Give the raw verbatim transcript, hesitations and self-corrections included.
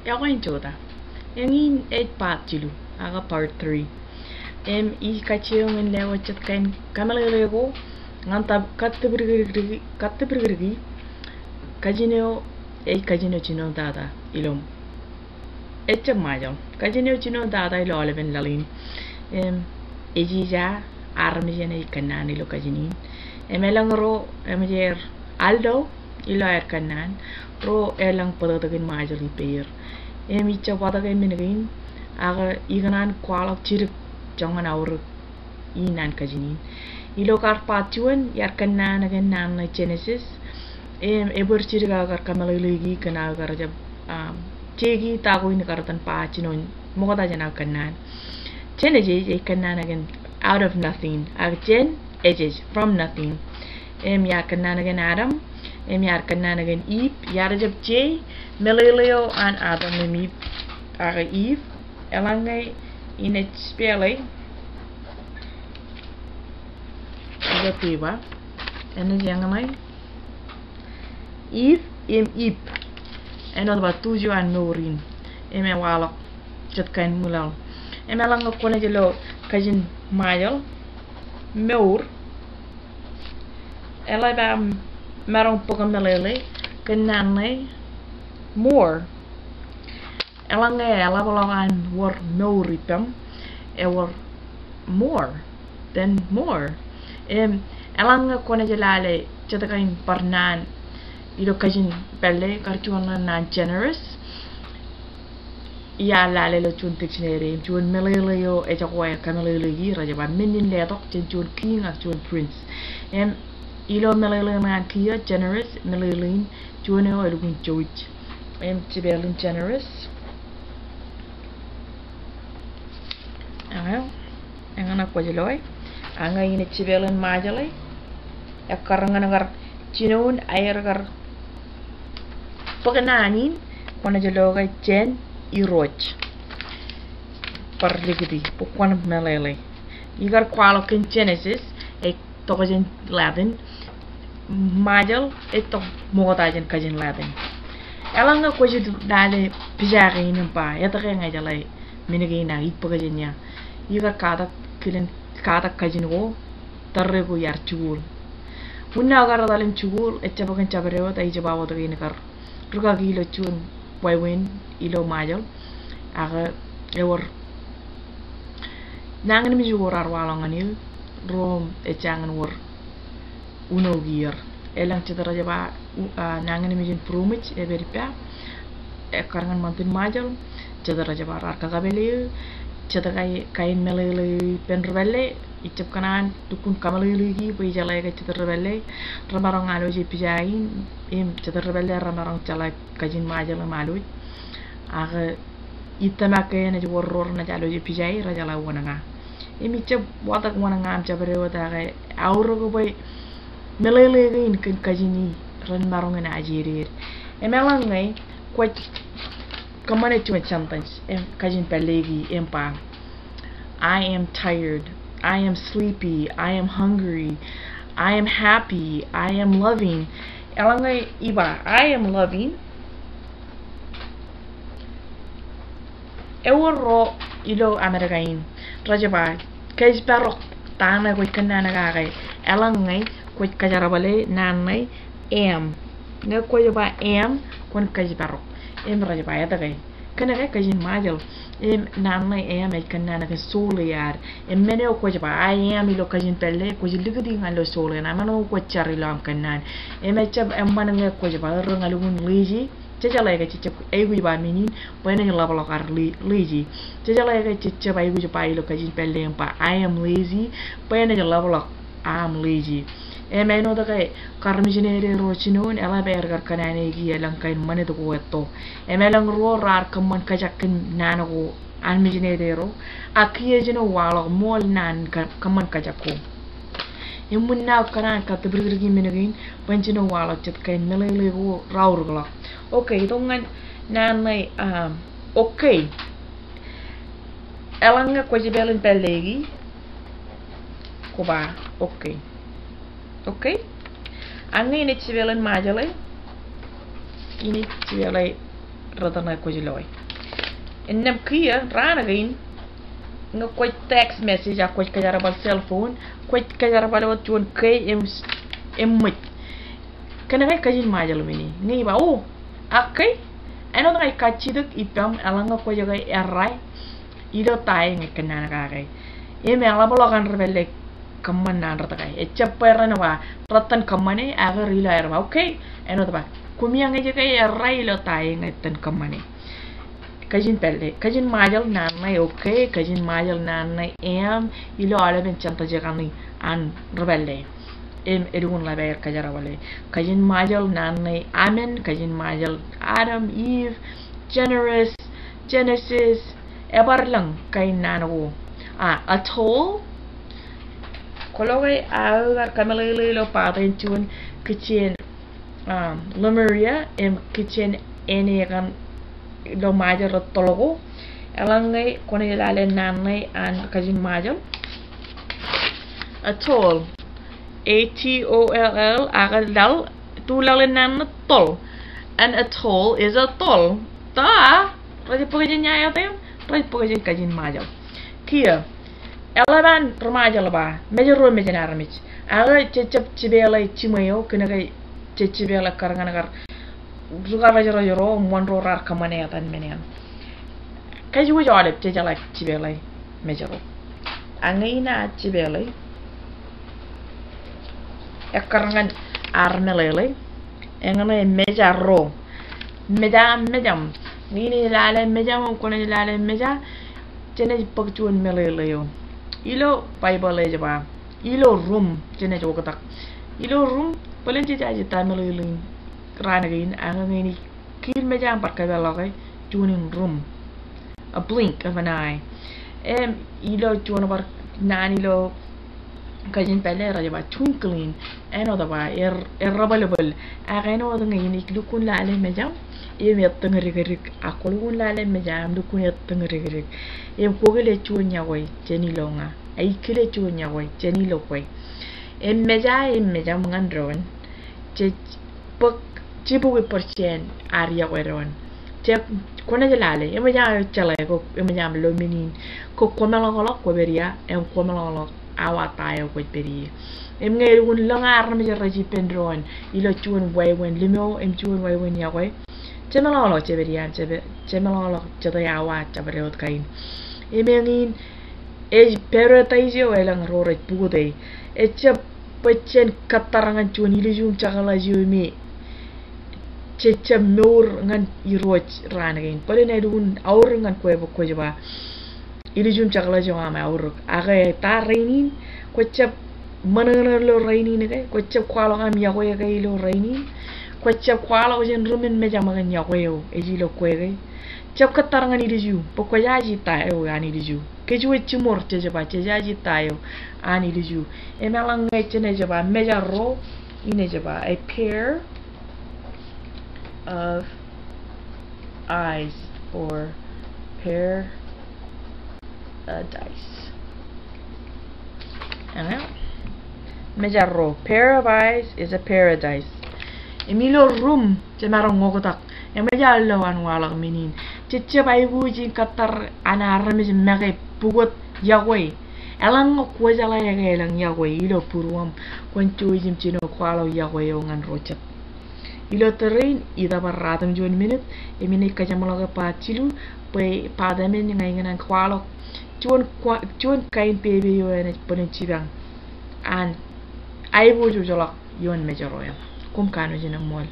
Eokwe in jota. Eñin ej part jilu, ak part three. Im ij kajjioñ in lewōj jet kain kameḷeḷe ko ñan kattipdikdiki, kattipdikdiki kajin eo ej kajin eo jinoin tata ilo, ejjab Ṃajeḷ. Kajin eo jinoin tata ilo aolepen laḷ in. Im ejja armej eṇ ej kōnnaan ilo kajin in. Im elōñ ro, eṃōj aer aldo ilo aer kōnnaan, ro elōñ bōtōktōkin Ṃajeḷ ippāer. Im ij jab watōke men kein, ak ikōṇaan kwaḷọk jidik joñan aorōk in an kajin in. Ilo kar part juon iar kōnnaan kōn naan ṇe Genesis. Im ebōd jidik aō kar kameḷeḷeiki kōn aō kar jab, um, jeiki ta ko in kar etan ba jinoin ṃokta jān aō kōnnaan. Genesis ej kōnnaan kōn out of nothing, ak jān ej ej from nothing. Im iar kōnnaan kōn Adam, im iar kōnnaan kōn Eve, iar jab jei meḷeḷe eo an Adam im Eve, ak Eve, eḷaññe inaaj spell e ilo peba, enaaj eñṇe Eve im Ip. Āinwōt ba tuju an mour in. Im ewaḷọk jet kain ṃwilaḷ. Im eḷaññe kwōnaaj lo kajin Ṃajeḷ, mour, eḷap aṃ maroñ bōk meḷeḷe kōn naan ṇe more. Eḷaññe eḷapḷọk an wōr mour ippaṃ, ewōr more than more. Im eḷaññe kwōnaaj lale jet kain bar naan ilo kajin pālle, kar juon ṇe naan generous. Iar lale ilo juon dictionary im juon meḷeḷe eo ejako aer kameḷeḷeiki, rej ba men in letok jān juon king ak juon prince. Im ilo meḷeḷe ṇe an kiiō, generous, meḷeḷe in juon eo elukkuun jouj. Im jipel in generous. Eñin, eñin kwōj loe. Ak ñe inaaj jipel in Ṃajeḷ e, ekkar ñan kar jinoin aer kar bōk naan in, kwōnaaj lo ke jān Irooj. Bar likūti bwe kwōn meḷeḷe. Ikar kwaḷọk kōn Genesis, ej tok jān Latin. Ṃajeḷ ej tok ṃokta jān kajin Latin. Eḷaññe kwōj lale pija kein im ba, etke ña jeḷā men kein ak ij bōk jān ia, ikar katak kilen, katak kajin ko, tōre ko iar jikuuḷ. Wūn ṇa kar etal im jikuuḷ, ejjab kōn jabdewōt, ej ba wōt kein kar rūkaki ilo juon wāween ilo Ṃajeḷ. Ak ewōr nañinmej ko raar waḷọk ñan eō, ro ejjañin wōr unokier. Elōñ jet rej ba, u-, a, nañinmej in būroṃōj epād ippa, ekkar ñan ṃantin Ṃajeḷ, jet rej ba raar kakapele eō, jet kain, kain meḷeḷe ippān ri pālle, ijab kōṇaan lukkuun kameḷeḷeiki bwe ijeḷā ke jet ri pālle remaroñ alwōje pija in, im jet ri pālle remaroñ jeḷā kajin Ṃajeḷ im alwōj. Ak itōmak ke enaaj wōr ro renaaj alwōje pija in, rejeḷā wōn ña. Im ijab watōk wōn ña im jabdewōt, ak aorōk bwe meḷeḷe kein kōn kajin in ren maroñ in ajeded. Im eḷaññe kwōj kōṃṃane juon sentence, im kajin pālle kein, im ba, I am tired. I am sleepy. I am hungry. I am happy. I am loving. Eḷaññe iba, I am loving, ewōr ro ilo Amerika in rej ba, kōjparok ta ṇe kwōj kōnnaan kake eḷaññe kwōj kōjerbale naan ṇe am. Ñe kwōj ba am, kwōn kōjparok. Im rej ba, etke? Kōnke kajin Ṃajeḷ im naan ṇe am ej kōnnaan kōn soul eo ad. Im men eo kwōj ba I am ilo kajin pālle, kwōj likūti ñan lo soul eo aṃ, men eo kwōj jar ilo aṃ kōnnaan. Im ejjab eṃṃan ñe kwōj ba, erro ña lukkuun lazy. Jejeḷā ke jejjab aikuj ba men in bwe enaaj ḷapḷọk ad la-, lazy. Jejeḷā ke jejjab aikuj ba ilo kajin pālle im ba I am lazy bwe enaaj ḷapḷọk aṃ lazy. Im āinwōt ke kar mijinede ro jinoin, eḷap aer kar kōṇaan e ke elōñ kain ṃanit ko etto. Im elōñ ro raar kōṃṃan kōjak kōn naan ko an mijinede ro, ak kiiō jino waḷọk ṃool naan ka-, kōṃṃan kōjak ko. Im wūn ṇa kōṇaan kattipdikdiki men kein bwe en jino waḷọk jet kain meḷeḷe ko raorōkḷọk. Okay, itok ñan naan ṇe, um, okay. Eḷaññe kwōj pālle in pālle kein, kwō ba okay. Okay? Ak ñe inaaj jipel in Ṃajeḷ e, inaaj jipel e rot eṇ kwōj loe. Innām kiiō raan kein ñe kwōj text message ak kwōj kōjerbal cell phone, kwōj kōjerbal wōt juon K im, im ṃōj. Kōnke kajin Ṃajeḷ men e. Ñe ij ba, o, ak ke, āinwōt ña ij kajjitōk ippaṃ eḷaññe kwōj ke errā ilo ta eo ñe kōnnaan kake. Im eḷapḷọk an ri pālle kōṃṃan naan rot ke. Ejjab bwe ren ba, rej itōn kōṃṃane, ak ilo aer ba, okay, āinwōt ba, koṃeañ ej ke errā ilo ta eo ñe itōn kōṃṃane. Kajin pālle, kajin Ṃajeḷ naan ṇe okay, kajin Ṃajeḷ naan ṇe am, ilo aolepen sentence kaṇe an ri pālle. Im elukkuun ḷap aer kōjerbale. Kajin Ṃajeḷ naan ṇe amen, kajin Ṃajeḷ Adam, Eve, generous, Genesis, ebar lōñ kain naan ko. A, atoll. Kwōlo ke aō kar kōmeḷeḷe ilo part eṇ juon kijjien, um, Lemuria, im kijjien āne kaṇ ilo Ṃajeḷ rej toḷ ko. Eḷaññe kwōnaaj lale naan ṇe an kajin Ṃajeḷ. Atoll. A T O L L, ak laḷ, tu laḷ in naan ṇe toll. An atoll is a toll. Ta, rej bōk jān ña eo etan, rej bōk jān kajin Ṃajeḷ. Kiiō, eḷap an ri Ṃajeḷ ba, mejro mejān armej. Ak jejjab jipeḷe jiṃwe eo, kōnke jej jipeḷe kar ñan kar ri karōjrōj ro, ṃōn ro raar kōṃṃane etan men eṇ. Kōj wōj aolep jejeḷā jipeḷe mejro. Ak ñe inaaj jipeḷe, ekkar ñan ad meḷeḷe, eñṇe meja ro. Meja, mejaṃ. Ñe inaaj lale mejaṃ, kwōnaaj lale meja, jenaaj bōk juon meḷeḷe eo. Ilo Baibōḷ ej ba, ilo ruṃ, jenaaj oktak. Ilo ruṃ, bōlen jejaje ta meḷeḷe in raan kein, ak ñe inaaj kiil meja im bar kōpeḷḷọke juon in ruṃ. A blink of an eye. Im ilo juon bar naan ilo kajin pālle rej ba twinkling. Āinwōt ba er, errabōlbōl. Ak āinwōt ñe inaaj lukkuun lale mejaṃ im ettōñdikdik. Ak kwō lukkuun lale meja im lukkuun ettōñdikdik. Im kwō kile juon yokwe jān ilo ña. Ak ij kile juon yokwe jān ilo kwe. Im meja im mejaṃ ñan doon. Jej bōk, jibukwi bōd jān ad yokwe doon. Jej, kwōnaaj lale, eṃōj aṃ jeḷā ko, eṃōj aṃ lo men in, ko kwōmeḷọkḷọk kwō pād ia, im kwōmeḷọkḷọk awa ta eo kwōj pād ie. Im ñe elukkuun lōñ armej rej ippān doon, ilo juon wāween limro, im juon wāween yokwe. Jemeḷọkḷọk jepād ia, jepe-, jemeḷọkḷọk jete awa jabdewōt kain. Im eñin, ej paradise eo elōñ ro rej pukot e. Ejjab bwe jen kōttar ñan juon ilju im jekḷaj eo me jejjab mour ñan Irooj raan kein. Bōlen elukkuun aorōk ñan kwe bwe kwōj ba ilju im jekḷaj eo aṃ aorōk. Ak ta rainin, kwōjjab ṃōṇōṇō ilo rainin ke, kwōjjab kwaḷọk aṃ yokwe ke ilo rainin. Kwōjjab kwaḷọk jān rumen mejaṃ kōn yokwe eo ej ilo kwe ke. Jab kōttar ñan ilju, bwe kwōjaje ta eo an ilju. Kōj wōj jiṃor, jej ba, jejaje ta eo an ilju. Im eḷaññe jenaaj ba meja ro, inaaj ba a pair of eyes or paradise. Eñeo. Meja ro, pair of eyes is a paradise. Im ilo ruṃ, jemaroñ oktak. Eṃōj aō lo an waḷọk men in. Jejjab aikuj in kōttar an armej make pukot yokwe. Eḷaññe kwō jeḷā ke elōñ yokwe ilo būruōṃ, kwōn jouj im jino kwaḷọk yokwe eo ñan ro jet. Ilo tōre in, ij bar ratimjuon minit, im inaaj kajeṃḷọke part jilu, bwe part emān ña ikōṇaan kwaḷọk juon kwa-, juon kain pepe eo enaaj bōlen jipañ an aiboojoj ḷọk ioon mejro eo. Koṃ kanooj in eṃṃool.